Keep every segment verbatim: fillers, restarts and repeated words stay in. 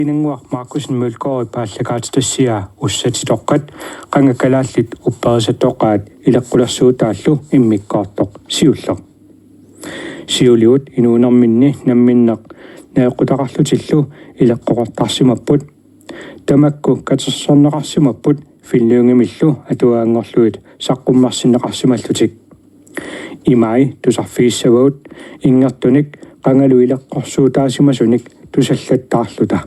Inannguaq Markussen Mølgaardip aallakaatitassiaa Ussatitoqqat, qanga kalaallit upperisatoqaat ileqqulersuutaallu immikkoortoq siulleq. Siuligut inuunerminni namminneq najoqqutaqarlutillu ileqqoqartarsimapput. Tamakku katersorneqarsimapput Finn Lyngemillu atuaganngorlugit saqqummersinneqarsimallutik. Imai tusarfigissavagut inngertunik qangalu ileqqorsuutaasimasunik tusallattaarluta.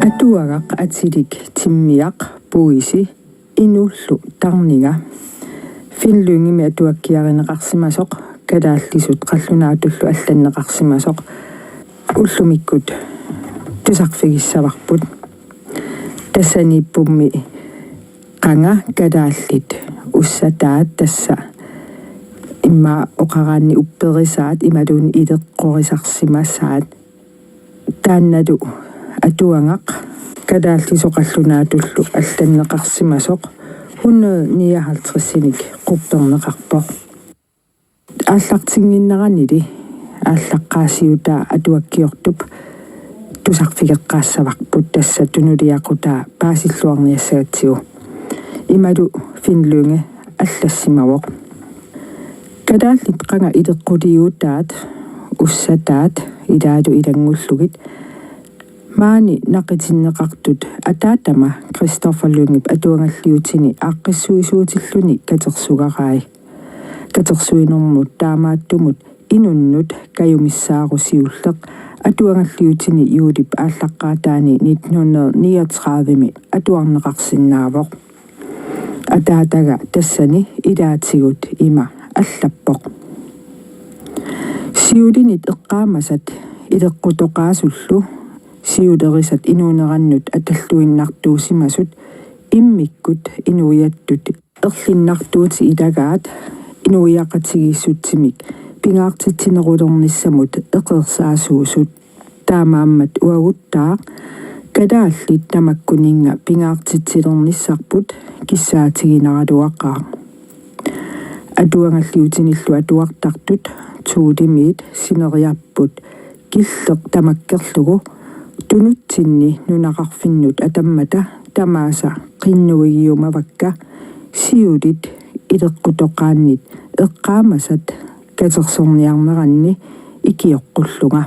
Atuagaq atilik timmiaq puisi inuullu tarninga Finn Lyngemi atuakkiarineqarsimasoq, kalaallisut qallunaatullu allanneqarsimasoq, ullumikkut tusarfigissavarput. Tassaniippummi qanga kalaallit ussataat, tassa immaqa oqaraanni upperisaat imaluunniit ileqqorisarsimasaat. Taannalu atuagaq kalaallisut qallunaatullu allanneqarsimasoq hundrede nioghalvtredsinik qupperneqarpoq. Aallartinnginneranili aallaqqaasiutaa atuakkiortup tusarfigeqqaassavarput, tassa tunuliaqutaa paasilluarniassagatsigu. Imalu Finn Lynge allassimavoq: Kalaallit qanga ileqquliutaat ussataat ilaalu ilanngullugit maani naqitinneqartut ataatama Kristoffer Lyngep atuangalliutini aaqqissuisuutilluni katersugarai. Katersuinermut taamaattumut inunnut kajumissaaru siulleq atuangalliutini juulip aallaqqaataani nitten hundrede niogtredivemi atuarneqarsinnaavoq. Ataataga tassani ilaatigut ima allappoq: Siulinit eqqaamasat ileqqutoqaasullu siulerisat inuunerannut atalluinnartuusimasut immikkut inuiattut erlinnartuutit ilagaat inuiaqatigiissutsimik pingaartitsinerulernissamut eqeersaasuusut. Taamaammat uaguttaaq kalaallit tamakkuninnga pingaartitsilernissarput kissaatiginaraluaqaaq. Atuangalliutinillu atuartartut Thulemiit sineriarput killeq tamakkerlugu tunutsinni nunaqarfinnut atammata tamaasa qinnuigiumavakka siulit ileqqutoqaannit eqqaamasat katersorniarneranni ikioqqullunga.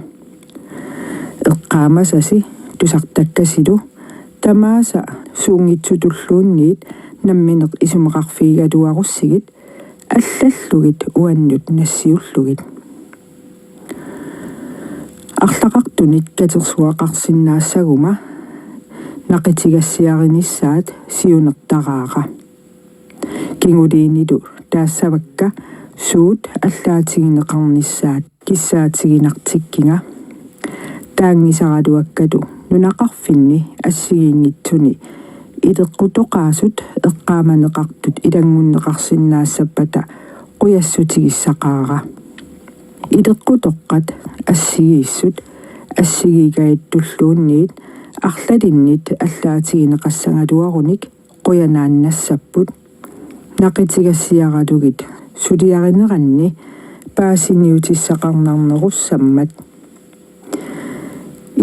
Eqqaamasasi tusartakkasilu tamaasa suunngitsutulluunniit nammineq isumaqarfigigaluarussigit allallugit uannut nassiullugit. Arlaqartunit katersuaqarsinnaassaguma naqitigassiarinissaat siunertaraara. Kinguliinilu taassavakka suut allaatigineqarnissaat kissaatiginartikkiga. Taanngisaraluakkalu nunaqarfinni assigiinngitsuni ileqqutoqaasut eqqaamaneqartut ilanngunneqarsinnaassappata qujassutigissaqaara. Ileqqutoqqat assigiissut assigiigajattulluunniit arlalinnit allaatigineqassagaluarunik qujanaannassapput, naqitigassiaralugit suliarineranni paasiniutissaqarnarnerussammat.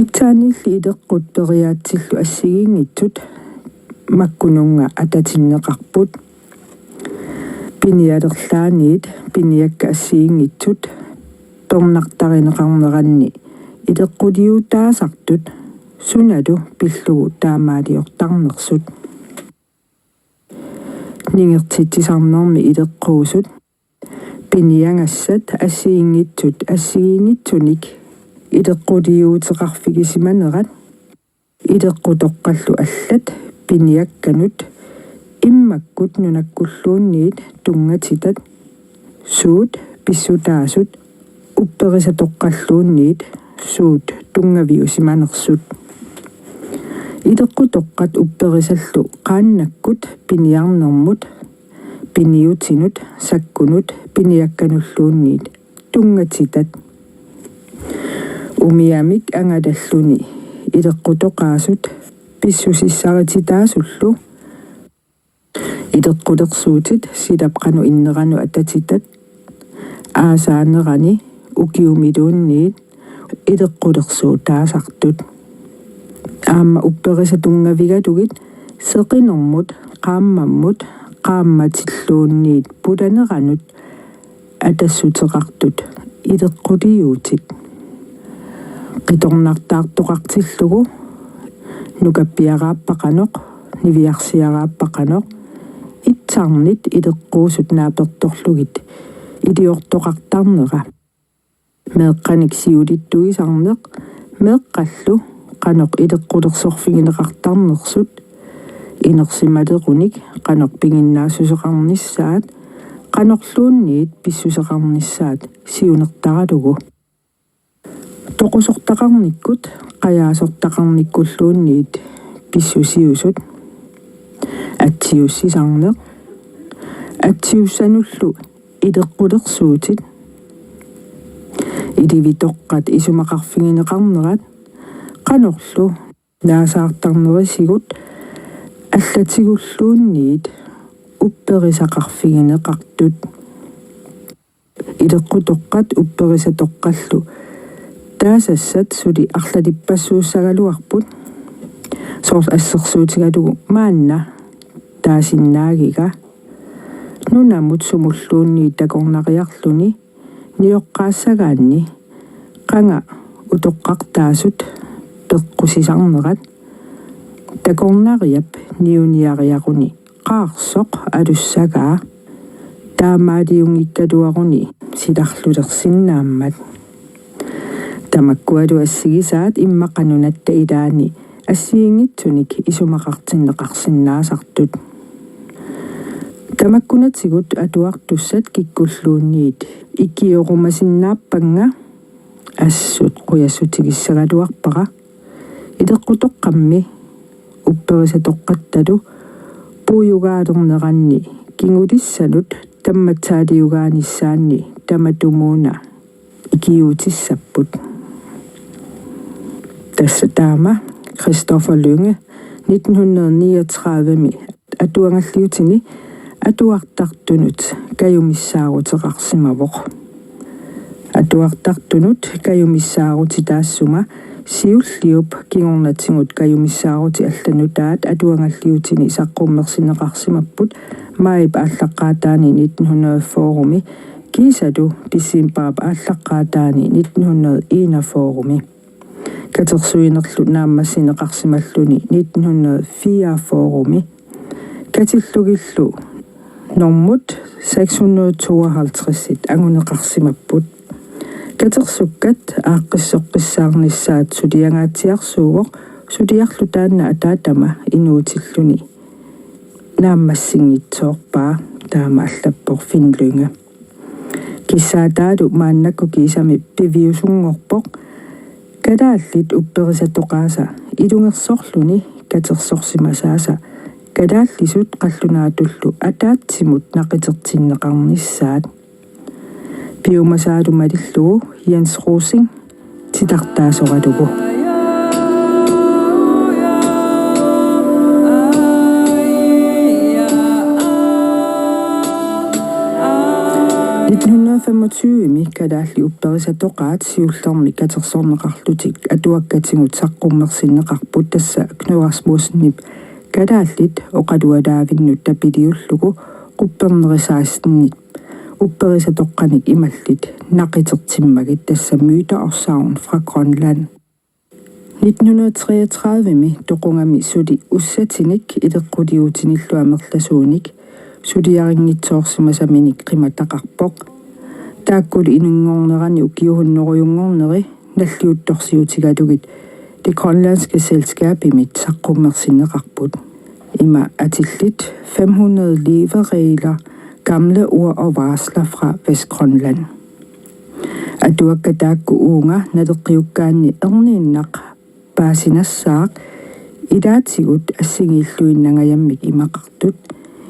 Itsaanniilli ileqqut periaatsillu assigiinngitsut makkununnga atatinneqarput. Pinialerlaaniit piniakkat assigiinngitsut tornartarineqarneranni ileqquliutaasartut sunalu pillugu taamaaliortarnersut. Ningertitsisarnermi ileqquusut piniagassat assigiinngitsut assigiinngitsunik ileqquliuteqarfigisimanerat, ileqqutoqqallu allat piniakkanut immakkut nunakkulluunniit tunngatitat, suut pissutaasut upperisatoqqalluunniit suut tunngaviusimanersut. Ileqqutoqqat upperisallu qaannakkut piniarnermut, piniutinut, sakkunut piniakkanulluunniit tunngatitat. Umiamik angalalluni ileqqutoqaasut pissusissarititaasullu ileqqulersuutit silap qanoq inneranut atatitat aasaanerani ukiumiluunniit ileqqulersuutaasartut. Aamma upperisat tunngavigalugit seqinermut, qaammammut, qaammatilluunniit pulaneranut atassuteqartut ileqquliuutit. Qitornartaartoqartillugu nukappiaraappa qanoq, niviarsiaraappa qanoq, itsarnit ileqquusut naapertorlugit iliortoqartarnera. Meeqqanik siulittuisarneq, meeqqallu qanoq ileqqulersorfigineqartarnersut, inersimalerunik qanoq piginnaassuseqarnissaat, qanorluunniit pissuseqarnissaat siunertaralugu. Toqusortaqarnikkut, qajaasortaqarnikkulluunniit pissusiusut. Atsiussisarneq. Atsiussanullu ileqqulersuutit. Ilivitoqqat isumaqarfigineqarnerat. Qanorlu naasaartarnerisigut allatigulluunniit upperisaqarfigineqartut. Ileqqutoqqat upperisatoqqallu taasassat suli arlalippassuussagaluarput. Soorlu assersuutigalugu maanna taasinnaagiga nunamut sumulluunniit takornariarluni nioqqaassagaanni qanga utoqqartaasut peqqusisarnerat. Takornariap niuniariaruni qaarsoq alussagaa taamaaliunngikkaluaruni silarlulersinnaammat. Tamakkualu assigisaat immaqa nunatta ilaani assigiinngitsunik isumaqartinneqarsinnaasartut. Tamakkunatigut atuartussat kikkulluunniit ikiorumasinnaappaannga assut qujassutigissagaluarpara. Ileqqutoqqammi upperisatoqqattalu puujugaalerneranni kingulissanut tammatsaaliugaanissaanni tamatumuuna ikiuutissapput. Tassa taama Christoffer Lynge nitten hundrede niogtredive-mi atuagalliutini atuartartunut kajumissaaruteqarsimavoq. Atuartartunut kajumissaarutitaassuma siulliup kingornatigut kajumissaarutit allanut taat atuagalliutini saqqummersinneqarsimapput maajip aallaqqaataani nitten hundrede fyrre-mi kiisalu decembarip aallaqqaataani nitten hundrede enogfyrre-mi. Katersuinerlu naammassineqarsimalluni nitten hundrede fireogfyrre-mi. Katillugillu normut seks hundrede tooghalvtreds anguneqarsimapput. Katersukkat aaqqissoqqissaarnissaat suliangaatsiarsuuvoq, suliarlu taanna ataatama inuutilluni naammassinngitsoorpaa, taama allappoq Finn Lynge. Kissaataalu maannakkut kiisami piviusunngorpoq kalaallit upperisatoqaasa ilungersorluni katersorsimasaasa kalaallisut qallunaatullu ataatsimut naqitertinneqarnissaat. Piumasaalu malillugu Jens Rosing titartaasoralugu. Nitten hundrede femogtyve-mi kalaallit upperisatoqaat siullermik katersorneqarlutik atuakkatigut saqqummersinneqarput, tassa Knud Rasmussenip kalaallit oqalualaavinnut tapiliullugu quppernerit seksten-it upperisatoqqanik imallit naqitertimmagit, tassa Myter og Sagn fra Grønland. Nitten hundrede treogtredive-mi toqungami suli ussatinik ileqquliuutinillu amerlasuunik suliarinngitsoorsimasaminik qimataqarpoq. Taakkulu inunngornerani ukiut hunnorujunngorneri nalliuttorsiutigalugit Det Grønlandske Selskabimit saqqummersinneqarput. Ima atillit: Fem hundrede leveregler, gamle ord og varsler fra Vestgrønland. Atuakkat taakku uunga naleqqiukkaanni erniinnaq paasinassaaq ilaatigut assigiilluinnangajammik imaqartut,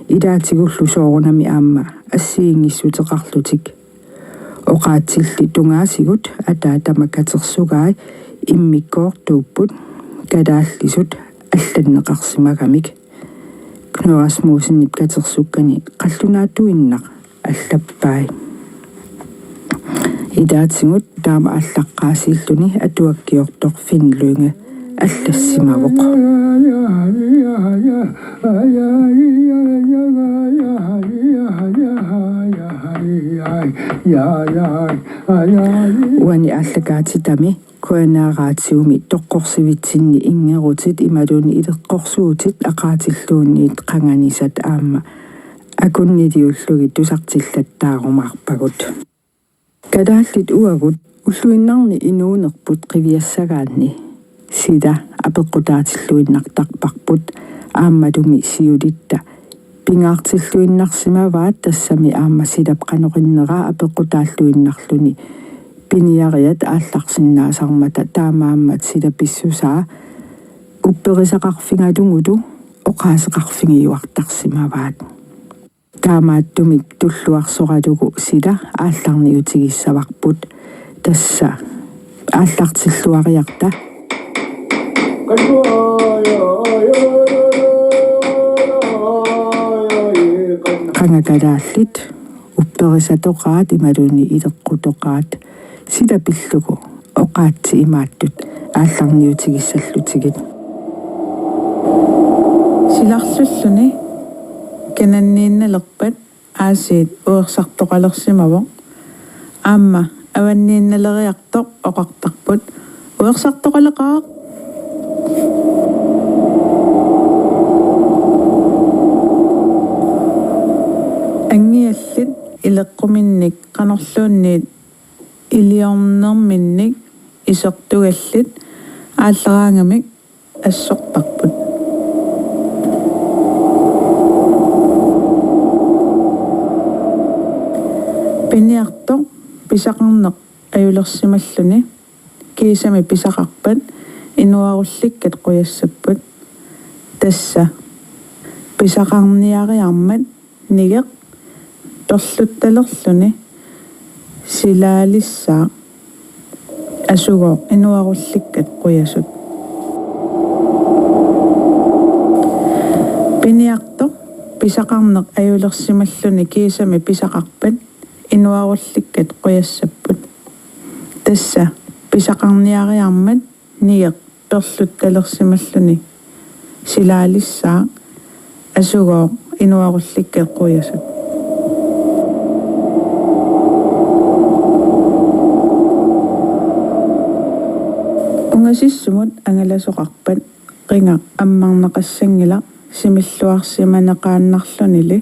ilaatigullu soorunami aamma assigiinngissuteqarlutik. Oqaatsilli tungaasigut ataatama katersugai immikkoortuupput kalaallisut allanneqarsimagamik. Knud Rasmussenip katersukkani qallunaatuinnaq allappai. Ilaatigut taama aallaqqaasiilluni atuakkiortoq Finn Lynge allassimavoq. Uani aallakaatitami K N R-raatiumi toqqorsivitsinni inngerutit imaluunniit ileqqorsuutit aqaatilluunniit qanganisat aamma akunniliullugit tusartillattaarumaarpagut. Kalaallit uagut ulluinnarni inuunerput qiviassagaanni sila apeqqutaatilluinnartarparput aammalumi siulitta pingaartilluinnarsimavaat, tassami aamma silap qanoq innera apeqqutaalluinnarluni piniariat aallarsinnaasarmata, taamaammat sila pissusaa upperisaqarfigalugulu oqaaseqarfigiuartarsimavaat. Taamaattumik tulluarsoralugu sila aallarniutigissavarput. Tassa aallartilluariarta. Qanga kalaallit upperisatoqaat imaluunniit ileqqutoqaat sila pillugu oqaatsit imaattut aallarniutigissallutigit. Silarlulluni kananniinnalerpat aasiit uersartoqalersimavoq. Aamma avanniinnaleriartoq oqartarput: "Uersartoqaleqaaq!" Angiallit ileqquminnik qanorluunniit iliornerminnik isertugallit aallaraangamik assortarput. Piniartoq pisaqarneq ajulersimalluni kiisami pisaqarpat inuarullikkat qujassapput. Tassa pisaqarniariarmat nigeq perluttalerluni silaalissaaq, asugooq inuarullikkat qujasut. Piniartoq pisaqarneq ajulersimalluni kiisami pisaqarpat inuarullikkat qujassapput. Tassa pisaqarniariarmat nigeq perluttalersimalluni silaalissaaq, asugooq inuarullikkat qujasut. Ungasissumut angalasoqarpat qingaq ammarneqassanngilaq similluarsimaneqaannarlunili.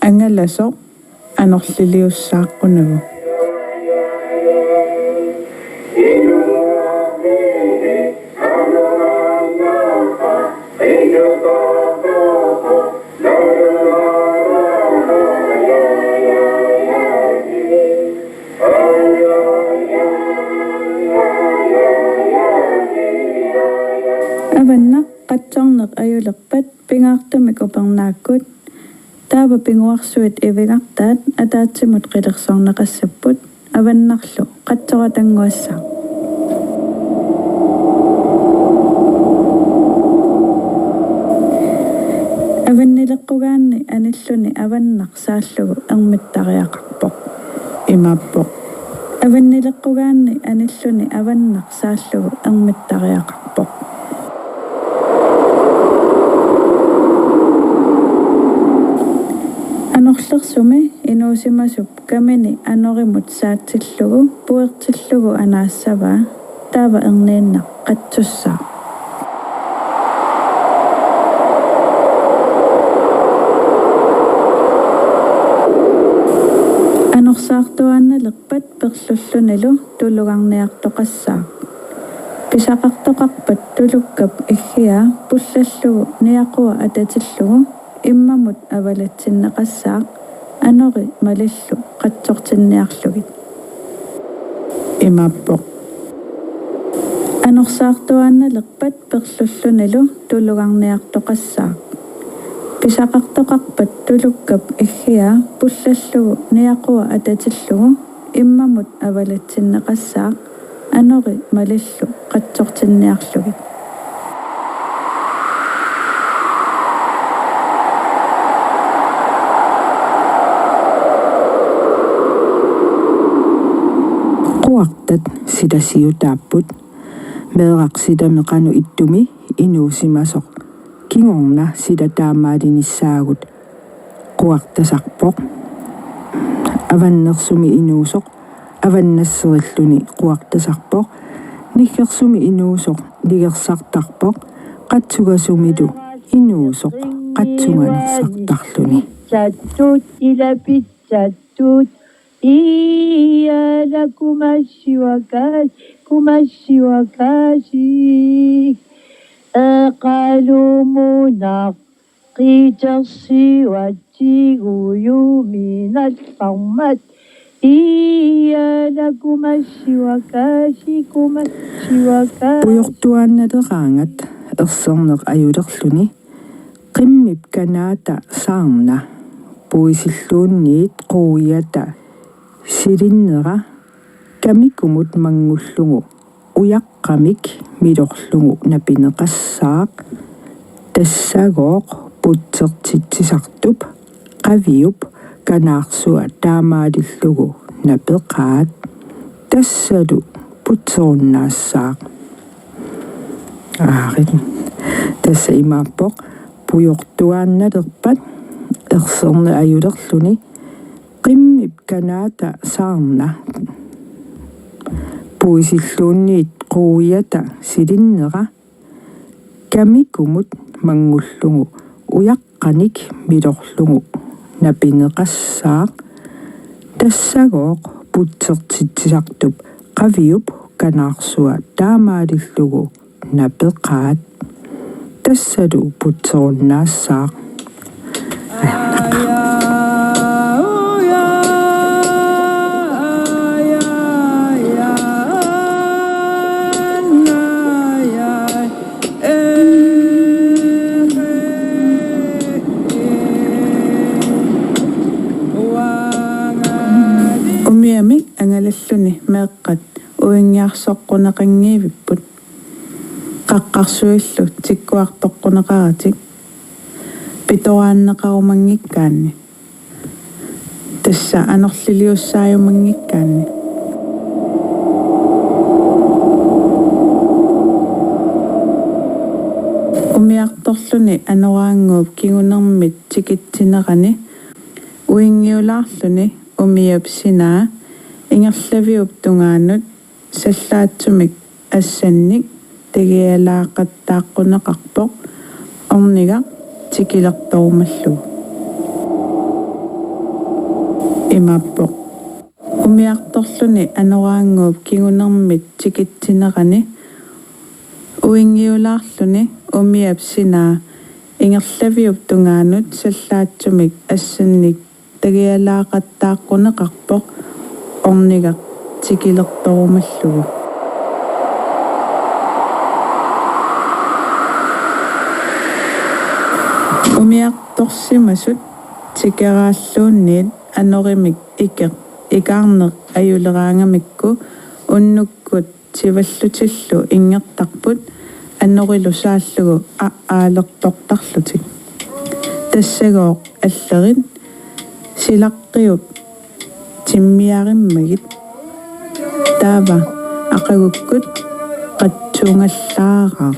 Angalasoq anorliliussaaqqunnagu. Avannaq qatsorneq ajulerpat pingaartumik upernaakkut. Taava pinguarsuit ivigartaat ataatsimut qilersorneqassapput, avannarlu qatsoratannguassaaq. Avannileqqugaanni anilluni avannaq saallugu ermittariaqarpoq. Imaappoq. Avannileqqugaanni anilluni avannaq saallugu ermittariaqarpoq. Anorlersumi inuusimasup kamini anorimut saatsillugu puertillugu anaassavaa, taava erniinnaq qatsussaaq. Anorsaartuaannalerpat perlullunilu tulugarniartoqassaaq. Pisaqartoqarpat tulukkap iggiaa pullallugu niaqua atatillugu immamut avalatsinneqassaaq, anori malillu qatsortinniarlugit. Imaappoq. Anorsaartuaannalerpat perlullunilu tulugarniartoqassaaq. Pisaqartoqarpat tulukkap iggiaa pullallugu niaqua atatillugu Immamut avalatsinneqassaaq anori malillu qatsortinniarlugit. Quartat sitasiutaapput. Meeraq sitami qanoq ittumi inuusimasoq. Kingorna sita taamaalinissaagut. Quartasarpoq. Avannersumi inuusoq avannasserilluni quartasarpoq. Niggersumi inuusoq nigersartarpoq. Qatsugasumilu inuusoq qatsuganersartarluni. Pitsatut ila pitsatut. Iala kumassiwakaas kumassiwakaasi. Eqalumunaq qitersiwatsiguyumi nallarmat. Iala kumassiwakaasi kumassiwakaasi. Pujortuaannaleraangat erserneq ajulerluni. Qimmip kanaata saarna. Puisilluunniit quiata silinnera. Kamikumut manngullugu ujaqqamik milorlugu napineqassaaq. Tassagooq putsertitsisartup qaviup kanaarsua taamaalillugu napeqaat. Tassalu putserunnaassaaq. Aarit. Tassa imaappoq pujortuaannalerpat erserneq ajulerluni qimmip kanaata saarna. Puisilluunniit quiata silinnera. Kamikumut manngullugu ujaqqanik milorlugu napineqassaaq. Tassagooq putsertitsisartup qaviup kanaarsua taamaalillugu napeqaat. Tassalu putserunnaassaaq. Umiamik angalalluni meeqqat uinngiarsoqquneqanngivipput. Qaqqarsuillu tikkuartoqquneqaratik pitoraanneqarumanngikkaanni. Tassa anorliliussaajumanngikkaanni. Umiartorluni anoraannguup kingunermit tikitsinerani uinngiulaarluni umiap sinaa ingerlaviup tungaanut sallaatsumik assannik tagialaaqattaaqquneqarpoq ornigaq tikilertorumallugu. Imaappoq. Umiartorluni anoraannguup kingunermit tikitsinerani uinngiulaarluni umiap sinaa ingerlaviup tungaanut sallaatsumik assannik tagialaaqattaaqquneqarpoq ornigaq tikilertorumallugu. Umiartorsimasut tikeraalluunniit anorimik ikeq ikaarneq ajuleraangamikku unnukkut tivallutillu inngertarput anorilu saallugu aaalertortarlutik. Tassagooq allerit silaqqiup timmiarimmagit. Taava aqagukkut qatsungallaaraaq.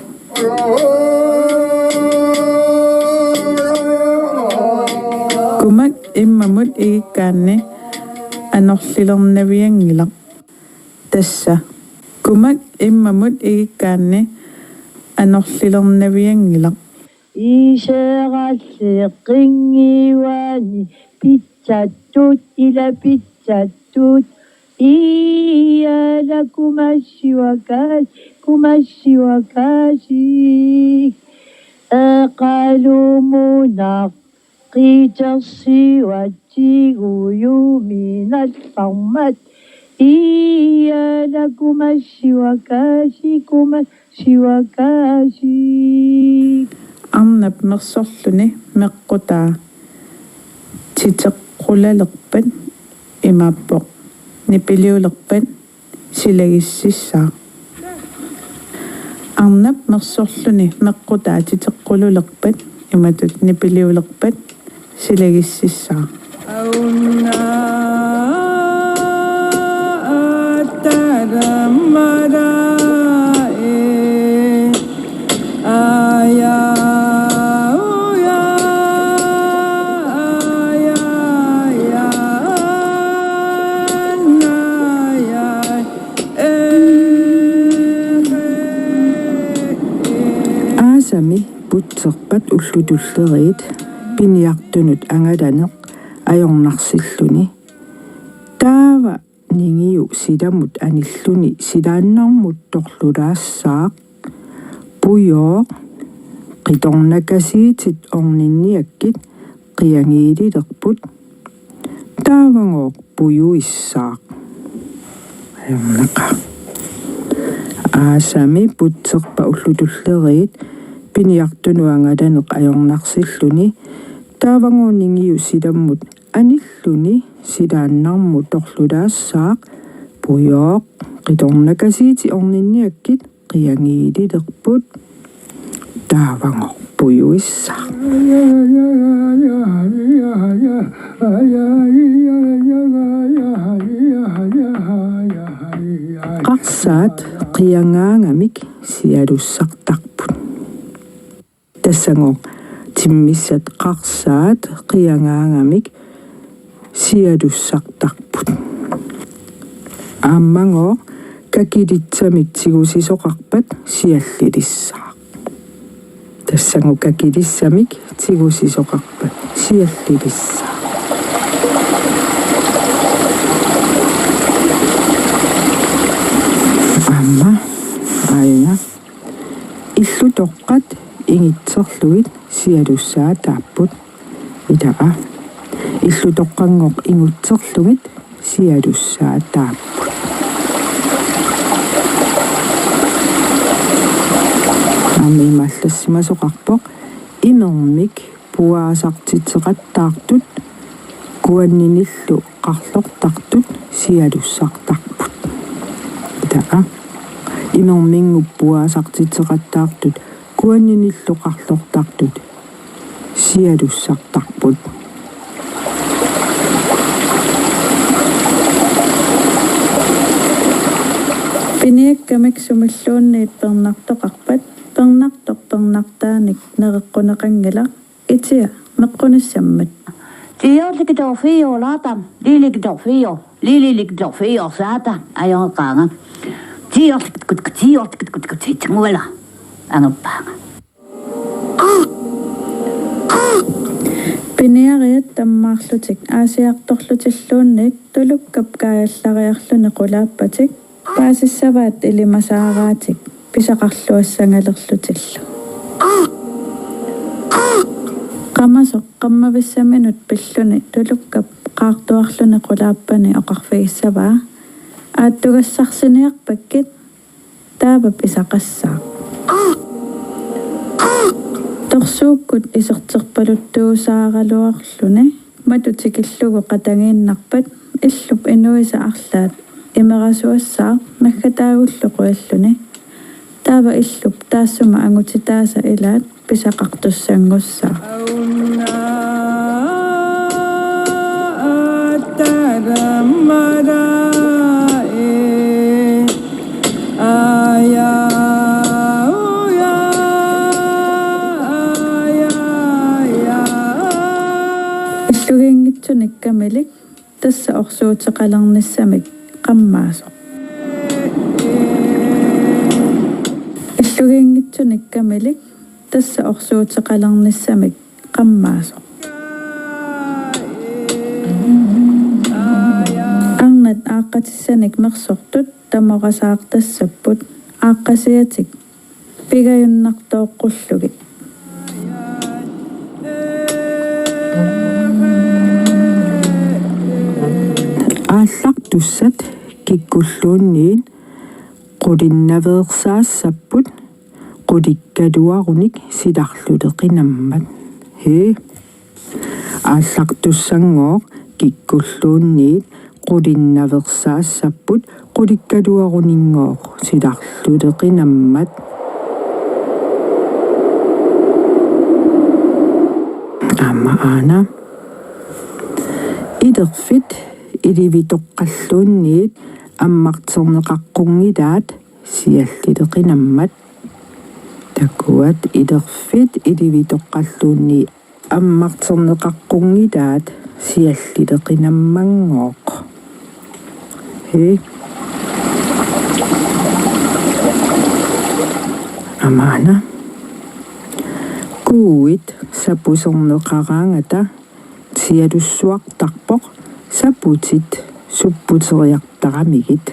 Kumak immamut igikkaanni anorlilernavianngilaq. Tassa. Kumak immamut igikkaanni anorlilernavianngilaq. Iseeralleqqinngiuani pitsatut ila pitsatut. Iala kumassiwakaas kumassiwakaasi. Eqalumunaq qitersiwatsiguyumi nallarmat. Iala kumassiwakaasi kumassiwakaasi. Arnap mersorluni meqqutaa titeqqulalerpat imaappoq. Nipiliulerpat silagississaaq. Arnap mersorluni meqqutaa titeqqululerpat imatut nipiliulerpat silagississaaq. Aasami putserpat ullut tulleriit piniartunut angalaneq ajornarsilluni. Taava ningiu silamut anilluni silaannarmut torlulaassaaq. Pujooq, qitornakasiitit orninniakkit qiangiililerput. Taavagooq pujuissaaq. Ajornaqaaq. Aasami putserpat ullut tulleriit piniartunut angalaneq ajornarsilluni. Taavagooq ningiu silamut anilluni silaannarmut torlulaassaaq. Pujooq, qitornakasiitit orninniakkit qiangiililerput. Taavagooq pujuissaaq. Qarsaat qiangaangamik sialussartarput. Tassagooq timmissat qarsaat qiangaangamik sialussartarput. Aammagooq kakilitsamik tigusisoqarpat siallilissaaq. Tassagooq kakilitsamik tigusisoqarpat siallilissaaq. Aamma aajuna. Illutoqqat ingitserlugit sialussaataapput. Ilaa. Illutoqqanngooq ingitserlugit sialussaataapput. Aamma imaallassimasoqarpoq imermik puaasartitseqattaartut kuanninillu qarlortartut sialussartarput. Ilaa. Imerminngooq puaasartitseqattaartut kuanninillu qarlortartut sialussartarput. Piniakkamik sumilluunniit pernartoqarpat, pernartoq pernartaanik nereqquneqanngilaq. Itia meqqunissammat. Tiorlikitoorfiorlaartam, lilikitoorfior, lililikitoorfiorsaata, ajoqaanga. Tiorlikut, tiorlikut, tiorlikut, angappaanga. Piniariat tammaarlutik aasiartorlutilluunniit tulukkap kaajallariarluni qulaappatik paasissavaat ilimasaaraatik pisaqarluassangalerlutillu. Qamasoq qammavissaminut pilluni tulukkap qaartuarluni qulaappani oqarfigissavaa: Aattugassarsiniarpakkit, taava pisaqassaaq. Torsuukkut iserterpaluttuusaaraluarluni matu tikillugu qatagiinnarpat illup inuisa arlaat imerasuassaaq naggataagullu qujalluni. Taava illup taassuma angutitaasa ilaat pisaqartussanngussaaq. Illugiinngitsunik kamilik tassa orsuuteqalernissamik qammaasoq. Illugiinngitsunik kamilik tassa orsuuteqalernissamik qammaasoq. Arnat aaqqatissanik mersortut tamorasaartassapput aaqqasiatik pigajunnartooqqullugit. Aallartussat kikkulluunniit qulinnaveersaassapput qulikkaluarunik silarluleqinammat. Hee. Aallartussanngooq kikkulluunniit qulinnaveersaassapput qulikkaluaruninngooq silarluleqinammat. Aamma aana. Ilerfit ilivitoqqalluunniit ammarterneqaqqunngilaat siallileqinammat. Takuat ilerfit ilivitoqqalluunniit ammarterneqaqqunngilaat siallileqinammanngooq. Hej. Aamma aana. Kuuit sapuserneqaraangata sialussuartarpoq saputit supputeriartaramigit.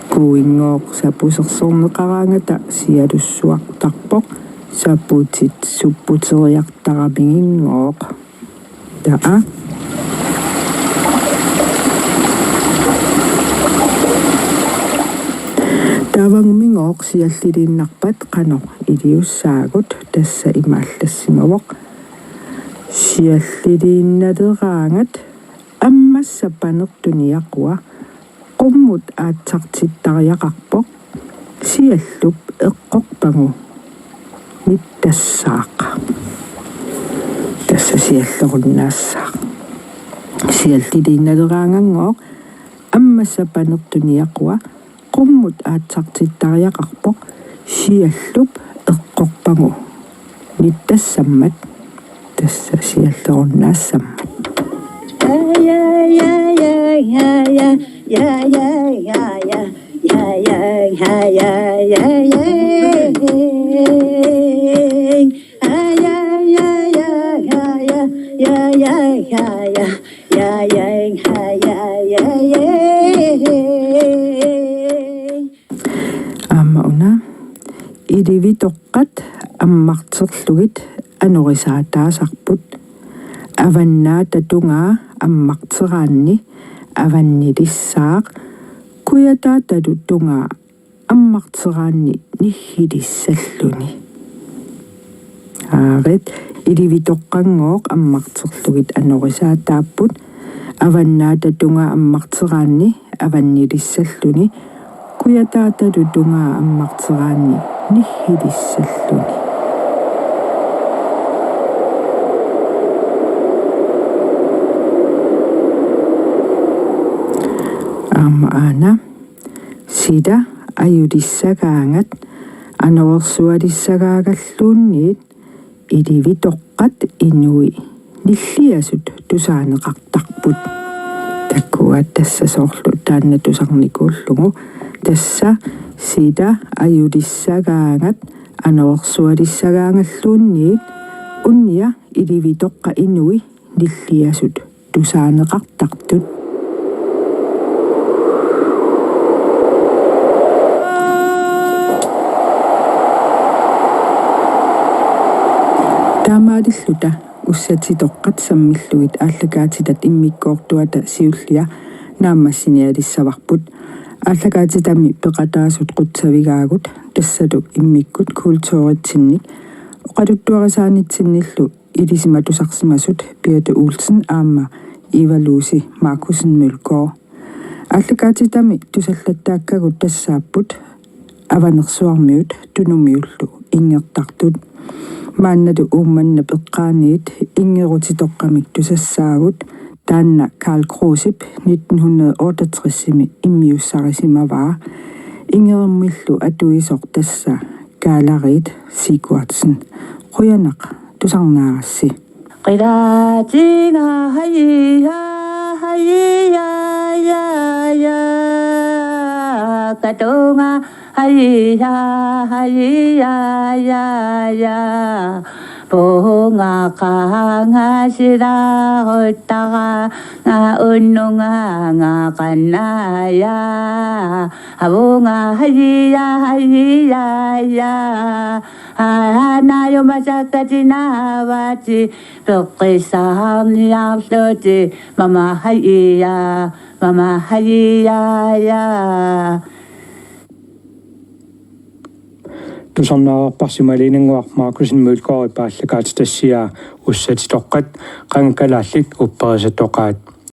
Kuuinngooq sapusersorneqaraangata sialussuartarpoq saputit supputeriartaramiginngooq. Taa. Taavagumigooq sialliliinnarpat qanoq iliussaagut, tassa ima allassimavoq. Sialliliinnaleraangat ammassat panertuni aqua qummut aatsartittariaqarpoq siallup eqqorpagu nittassaaq. Tassa siallerunnaassaaq. Sialliliinnaleraanganngooq ammassat panertuni aqua qummut aatsartittariaqarpoq siallup eqqorpagu nittassammat. Tassa siallerunnaassammat. Aamma una. Ilivitoqqat ammarterlugit anorisaataasarput. Avannaata tungaa ammarteraanni avannilissaaq, kujataatalu tungaa ammarteraanni niggilissalluni. Aarit, ilivitoqqanngooq ammarterlugit anorisaataapput. Avannaata tungaa ammarteraanni avannilissalluni, kujataatalu tungaa ammarteraanni niggilissalluni. Aamma aana. Sila ajulissagaangat anorersualissagaagalluunniit ilivitoqqat inui nilliasut tusaaneqartarput. Takuat tassa soorlu taanna tusarnikuullugu. Tassa sila ajulissagaangat anorersualissagaagalluunniit unnia ilivitoqqat inui nilliasut tusaaneqartartut. Taamaalilluta ussatitoqqat sammillugit aallakaatitat immikkoortuata siullia naammassinialissavarput. Aallakaatitami peqataasut qutsavigaagut, tassalu immikkut kulturitsinnik oqaluttuarisaanitsinnillu ilisimatusarsimasut Birthe Olsen aamma Eva Lucy Markussen Mølgaard. Aallakaatitami tusallattaakkagut tassaapput Avanersuarmiut Tunumiullu inngertartut. Maannalu Uummannap eqqaaniit inngerutitoqqamik tusassaagut, taanna Karl Krusep nitten hundrede otteogtresimi immiussarisimavaa. Inngermillu atuisoq tassa Kaalariit Sigurdsen. Qujanaq tusarnaarassi. Qilaatinga hayya, hayya, ya, ya. Katunga hayya, hayya, ya, ya. Puhunga qanga silaruttara nga unnunga nga qannaya. Havunga hayya, hayya, ya. Hana yumasakatinavati peqqissaarniarluti mama hayya, mama hayya, ya. Tusarnaarparsi Malene Ngor Markussen Mølgaardip aallakaatitassiaa Ussatitoqqat, qanga kalaallit upperisatoqaat.